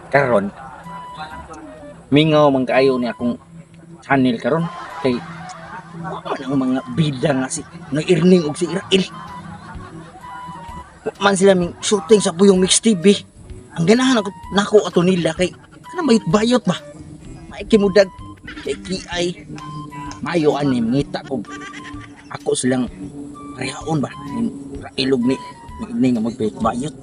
Karon mingaw man kaayo ni akong channel karon kay wa man ang mga bida nga si nag-earning og si Irael. Wa man sila ming shooting sa Buyong Mix TV. Ang ganahan ako nako ato nila kay kanang bayot-bayot ba. Maikimudag kay kiay maayo ani ngita ko ako silang parehaon ba Railog ni ni nga magbayot-bayot.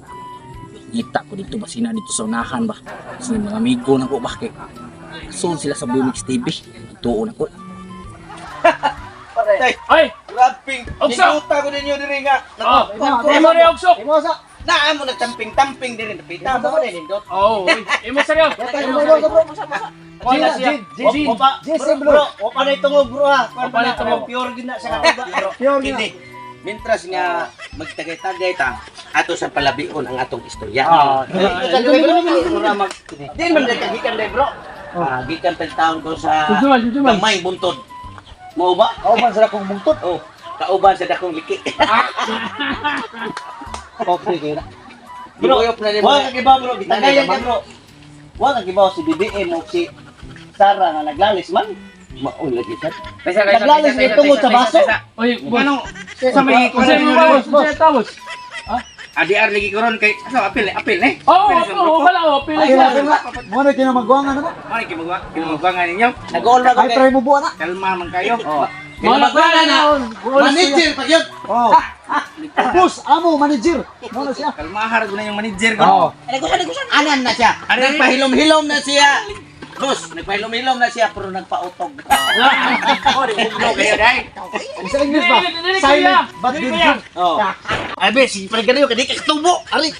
Ngita ko dito ba sina dito sa unahan ba sa mga amigo na ko ba kay soon sila sa Bumix TV tuon ako. Ay! Grabing, Ogso! niguta ko ninyo diri nga. Oh, imo ni Ogsok. Imo sa. Naa mo nagtamping-tamping diri napita mo na nindot. Oh, imo saryo. Imo bro. Wala siya. Jin. Opa, Jin, bro, bro, opa na itungog bro ha. Opa na itungog. Pure gid na sa katuba. Pure gid na. Kini, Mintras nga magtagay-tagay ta, ato sa palabion ang atong istorya. Ah. Di man nagkagikan day bro. Ah, gikan pa taon ko sa Sujuman, sujuman. gamay buntod. Mao ba? Kauban sila kong bungtot. Oh, kauban sa dakong liki. Okay kayo na. Bro, na nimo. Wa ka bro, gitagayan ka bro. Wa ka kibaw si BBM o si Sara nga naglalis man. Mao lagi sad. Naglalis ni tungod sa baso. Oy, boss. Ano sa may Unsa mo boss? Unsa tapos? ADR lagi ko ron kay ano apil eh apil eh. Oh, oh, wala oh, pila Ay, siya. wala. Mo na kinamagwangan na ba? Ano kinamagwa kinamagwangan ninyo? Nag-all ra ko Ay, try mo buwan na. Kalma man kayo. Oh. Wala pa na. Manager pa gyud. Oh. Boss, amo, manager. Mo na siya. Kalmahar ko na yung manager ko. Oo. Anan na siya. Ano yun? Nagpahilom-hilom na siya. Boss, nagpahilom-hilom na siya pero nagpautog. Oh, di bugno kayo dai. Sa English ba? Dili, dili, Silent kuya. but Dili, danger. Oh. Ay be, si Pregario kay di ka katubo. Ari.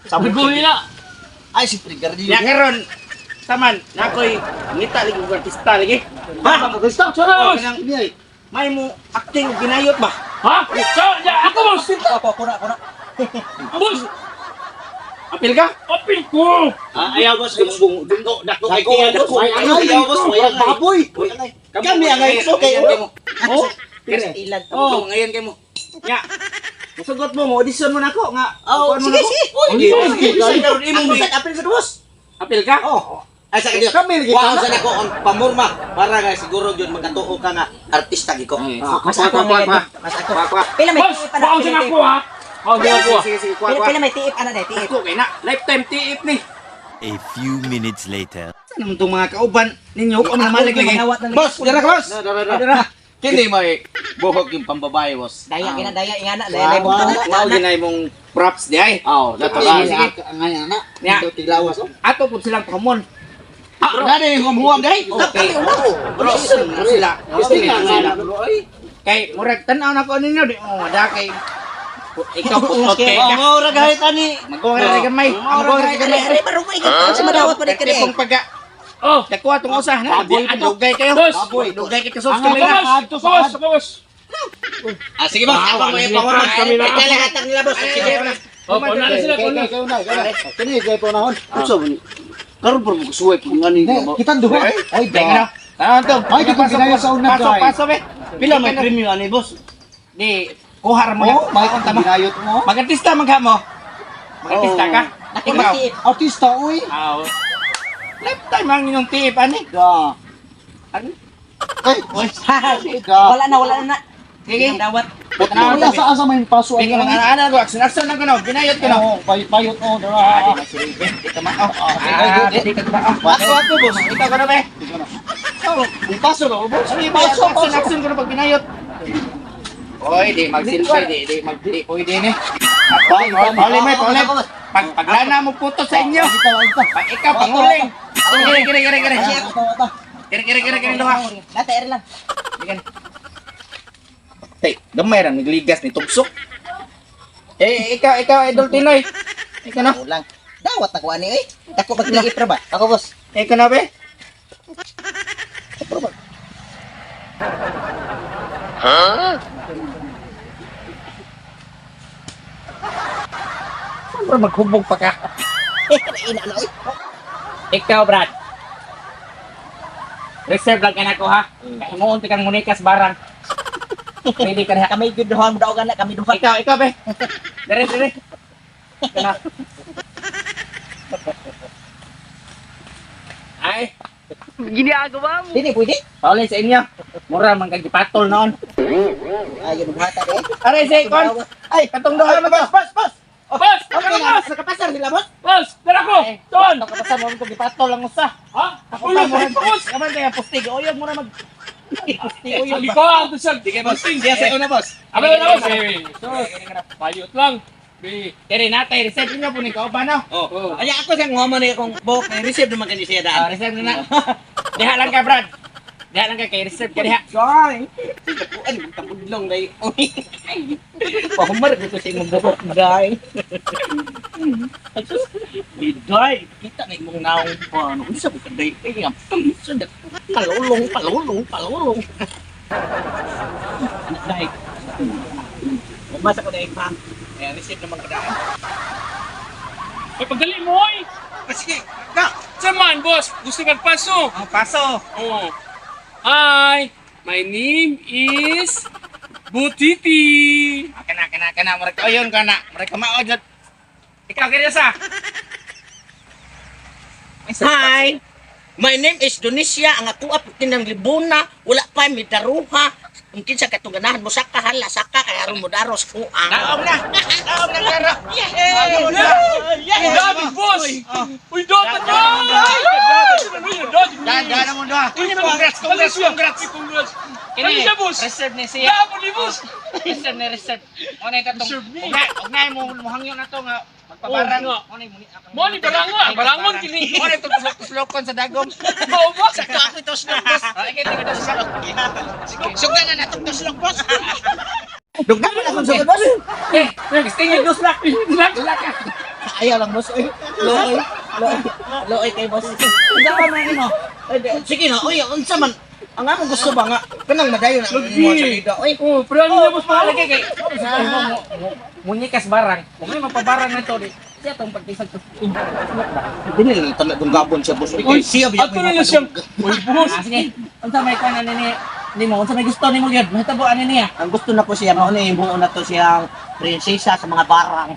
Sabi na. Ay si Pregario. Ya karon taman nakoy ngita lagi og artista lagi. Ha? Gusto? Sura boss. Ini ay. May mo acting og ginayot ba? Ha? So, ya, ako boss. Ako, ako na, ako na. Boss, Apil ka? apil ko. Ah, ayaw boss, dunggo dunggo dako kay Dako, tiyan boss. dako. Ay, Ayaw boss, Ay, baboy. Kami ang ay okay. Ngayon mo. Oh. Ilag. Oh, ngayon kay mo. Nya. Musugot mo mo audition mo nako nga. Oh, Kuan mo sige nako. sige. Sige, Sige, sige. sige. Karon imong Ako sa apil sa boss. Apil ka? Oh. Ay sa inyo. Kami lagi Wow, sa nako ang pamurma para nga siguro gyud magkatuo ka nga artista giko. Ah, Mas ako kuha, ang kuha. Mas ako. Kuha, kuha. Pila may Boss, tiip ana. paon siya ako ha. Paon siya ako. Sige, sige, kuha, Pila kuha. pila may tiip ana dai, tiip. Ako kay na lifetime tiip ni. A few minutes later. Saan naman itong mga kauban ninyo? Huwag na malig lagi. Boss, dara ka boss. Dara. Kini may buhok yung pambabae boss. Daya gina daya ingana daya daya bugto na. Wow, ginay mong props di ay. Oh, Sige, sige. Ngayon na. Nya. Ito tiglawas oh. Ato po silang pahamon. Ah, dali yung huwam dai. Okay. Bro, sila. Sila Sila. Kay murag tan-aw na ko ninyo di mo da kay ikaw putot kay Oh, mo ra gahit ani. Magkuha ra gamay. Magkuha ra gamay. Are marungay gid sa madawat pa dai kani. Kung pagka Oh, Dakuha tong usa na. Baboy pa to. Dugay kayo. Boss. Dugay kay kasos Ang ako kamera. boss. Ako boss, ako boss. Ah, sige boss, ako may pamurma. Kami na. Kaya hatag nila boss. Sige. Oh, paon na sila, paon na. Kayo na, kayo na. Kini, kayo po nahon. Unsa man ni? Karon bro mo suway pud ngani. Kitang duha. Ay, Dai na. da. Tanaw to. Ay, di ko ginayo sa una, Pasok, guy. pasok be. Pila may premium ani boss? Di kuha ra mo. Oh, may Tama. ginayot mo. Magartista magha mo. Magartista ka. Dako may Ikaw. tiip. Artista, uy. Aw. Lifetime ang inyong tiip ani. Da. Ano? Ay, da. Wala na, wala na. Sige. Ang dawat. Tanaw Wala to. sa asa may paso Di ko ang mga ana ko action action lang ko no. Binayot ko no. Oh, bayot oh, dara. Ah, di masilbi. Di ka ma. Oh, ah, di ka ma. Oh. Ako ako boss. Ikaw ko na be. Oh, paso na boss. Paso, action action ko na pag binayot. Oy, di magsilbi, di di mag di pwede ni. Pauli may pauli. Pag paglana mo puto sa inyo. Ikaw, ikaw. Pag ikaw panguling. Kiri kiri kiri kiri. Ikaw, ikaw. Kiri kiri kiri kiri duha. Data ere lang. Tay, gamay ra nagligas ni tugsok. Eh, ikaw, ikaw, Idol Tinoy. Ikaw na. Ulang. Dawat na ko ani oy. Dako pag tiip ra ba? Ako boss. Ikaw na, be. Huh? Maghubog pa ka. Ina na oy. Ikaw, Brad. Reserve lang ka na ko, ha? Kaya mo unti kang munikas barang. Pwede ka diha. Kami gyud duha mo daogan na kami duha. Ikaw, ikaw be. Dire, dire. Kana. Ay, Dili pwede. paulin sa inyo. Mura man kag gipatol noon. Ayon buhata de. Aray say kon. Ay, Katong duha man to. Boss, boss. Boss, okay tara na. boss. Nakapasar sila, boss. Boss, tara ko. Ton. Kapasar mo ko gipatol ang usa. Ha? Ako Uy, pa mo boss. Kaman kaya pustig uyog mo na mag pustig uyog Sabi ba. ko, ato siya. Sige, boss. Siya sa una, boss. Abay na, boss. Eh, sus. Payot lang. Bi. Kere natay reserve inyo po ni kauban no. Oh. Oh. Ay, ako siyang ngoma na akong buhok. Eh, Receive naman kani siya Ah, daan. reserve na na. Diha lang ka, Brad. Diha lang ka kay reserve ka diha. Ay, ano magtabudlong day. Uy. Pahumar ko sa imong buhok, day. Ay, sus. Biday, kita na imong naong pa. Ano, unsa ko kaday? Ay, nga, sundat. Palulong, palulong, palulong. Anak, day. Masa ko day pa. Eh, receive naman ka daan. Ay, pagdali mo, oy. Ah, sige, ka. Saan man, boss? Gusto kang paso. Oh, paso. Oh. Hi, my name is Butiti. Ah, Kana, kana, kana. Murag kayon kana. Murag kamao jud. Ikaw kaya sa. Hi. My name is Donesia. Ang ako aputin ng libuna. Wala pa may daruha. Kung kinsa katong ganahan mo saka hala saka kay aron mo daros ko ang. Naong na. Naong na klaro. Uy, dami, boss! Uy, dapat na! Uy, dami! Dan, dan mo doha. Uy, congrats, congrats, congrats! Congrats! Kani siya, boss? Reserve ni siya. Dapat ni boss! Reserve ni reserve. Mo na katong. Reserve ni. Ugnay, ugnay mo muhangyo na to nga magpabarang. Oh, nga. Mo na muni akong. Mo ni baranga, barangon kini. Mo na tuslok-tuslokon sa dagom. Mao ba? Sakto ako ito slok, boss. Ah, ikay tingin sa salok. Sugdan na natong tuslok, boss. Dugtong na akong sugod, boss. Eh, tingin duslak. Duslak. Ayaw lang, boss. Oy, Looy, looy, looy kay boss. Unsa pa man nimo? Ay, sige na, oy, unsa man. Ang among gusto ba nga kanang madayon ang Lagi. mga salida. Oy, Oh, pero ano niya, boss? Palagi kay munyikas barang. Kung may mapabarang na to di. Siya tong pagtisag to. Duslok ba? dili lang tala dong gabon siya, boss. Uy, Siya biya ato na lang siyang. Uy, boss! Ah, sige. Unsa may kuan ani ni nimo? Unsa may gusto nimo gyud? Mahitabo ani niya. Ang gusto na ko siya, mao na yung buo na to siyang prinsesa sa mga barang.